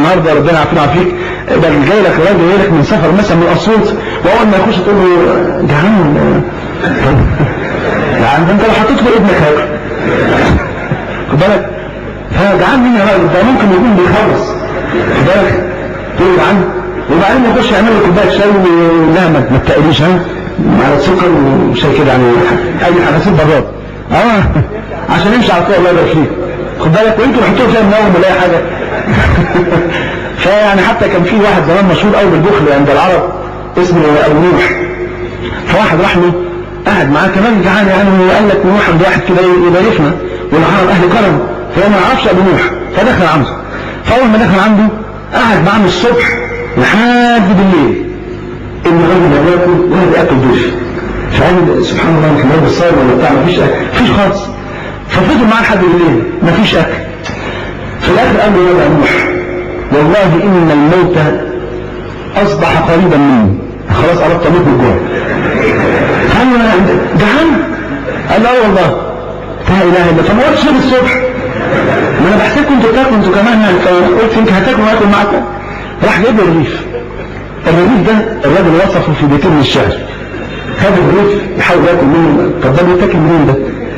النهارده ربنا يعافينا ويعافيك، ده جاي لك راجل جاي لك من سفر مثلا من اسيوط، واول ما يخش تقول له جعان، يعني انت لو حطيت له ابنك هياكل، خد بالك؟ فجعان مين يا راجل؟ ده ممكن يكون بيخلص، خد بالك؟ تقول له جعان، وبعدين يخش يعمل له كوباية شاي، لا ما تقليش، ها على سكر وشاي كده، يعني اي حاجة سيب براد عشان يمشي على طول. الله يبارك فيك، خد بالك؟ وانتوا حطوه فيها منوم ولا اي حاجة. فيعني حتى كان في واحد زمان مشهور قوي بالبخل عند العرب اسمه ابو نوح، فواحد راح له قعد معاه كمان جعان يعني، وقال لك نروح عند واحد كده يضيفنا، والعرب اهل كرم، فهو ما يعرفش ابو نوح، فدخل عنده. فاول ما دخل عنده قعد معاه من الصبح لحد بالليل، ان الراجل لا بياكل ولا بياكل ضيف. فقال سبحان الله، يمكن الراجل صايم ولا بتاع، مفيش اكل، مفيش خالص. ففضل معاه لحد بالليل مفيش اكل. في الاخر قال له يا نوح والله ان الموت اصبح قريبا مني، خلاص قربت اموت من الجوع. قال له انا جعان؟ قال له والله. لا اله الا الله. فما قلتش ليه الصبح؟ ما انا بحسبكم انتوا بتاكلوا انتوا كمان يعني، فقلت يمكن هتاكلوا واكل معاكم. راح جايب له الرغيف. الرغيف ده الراجل وصفه في بيتين من الشعر. خد الرغيف يحاول ياكل منه، طب ده بيتاكل منين ده؟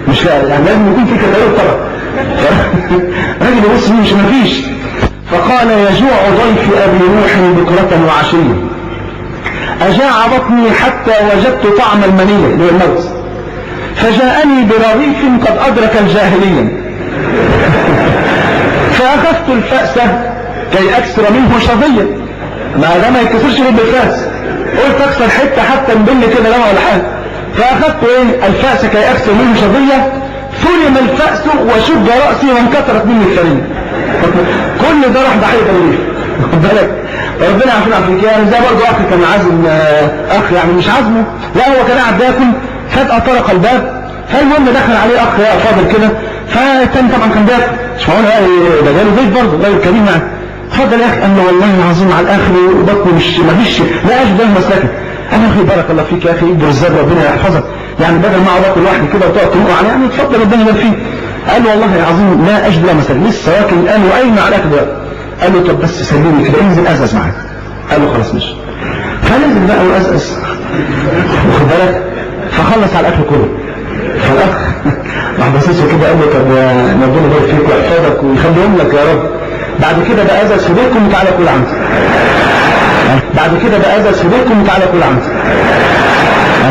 مش يعني لازم يكون في كتالوج طبعا. الراجل يبص مش مفيش. فقال يجوع ضيف ابي نوح بكرة وعشية، أجاع بطني حتى وجدت طعم المنية اللي هو الموت، فجاءني برغيف قد أدرك الجاهلية، فأخذت الفأس كي أكسر منه شظية، ما ده ما يتكسرش غير بالفأس، قلت أكسر حتة حتى نبل كده لما ولا حاجة، فأخذت إيه الفأس كي أكسر منه شظية، فرم الفأس وشد رأسي وانكسرت مني الفريم. كل ده راح ضحية الرغيف، خد بالك؟ ربنا يعافينا ويعافيك. يعني زي برضه اخ كان عازم اخ، يعني مش عازمة، لا هو كان قاعد بياكل، فجأة طرق الباب، فالمهم دخل عليه اخ يا فاضل كده، فالتاني طبعا كان بياكل، مش معقول ده جاله ضيف برضه راجل كريم يعني، اتفضل يا اخي. قال له والله العظيم على الاخر وبطني مش مفيش لا اشبه مسلكه. قال له اخي بارك الله فيك يا اخي، اقدر الزاد ربنا يحفظك، يعني بدل ما اقعد اكل لوحدي كده وتقعد تنقر عليه، يعني اتفضل ربنا يبارك فيك. قال له والله العظيم لا اشبه مسلكه، لسه واكل الان وقايم على الاكل دلوقتي. قال له طب بس سلمني كده انزل ازقز معاك. قال له خلاص ماشي. فنزل بقى وازقز، واخد بالك؟ فخلص على الاكل كله. فالاخ راح باصص له كده قال له طب ربنا يبارك فيك ويحفظك ويخليهم لك يا رب، بعد كده بقى ازقز في بيتكم وتعالى كل عندي. بعد كده بقى ازقز في بيتكم وتعالى كل عندي.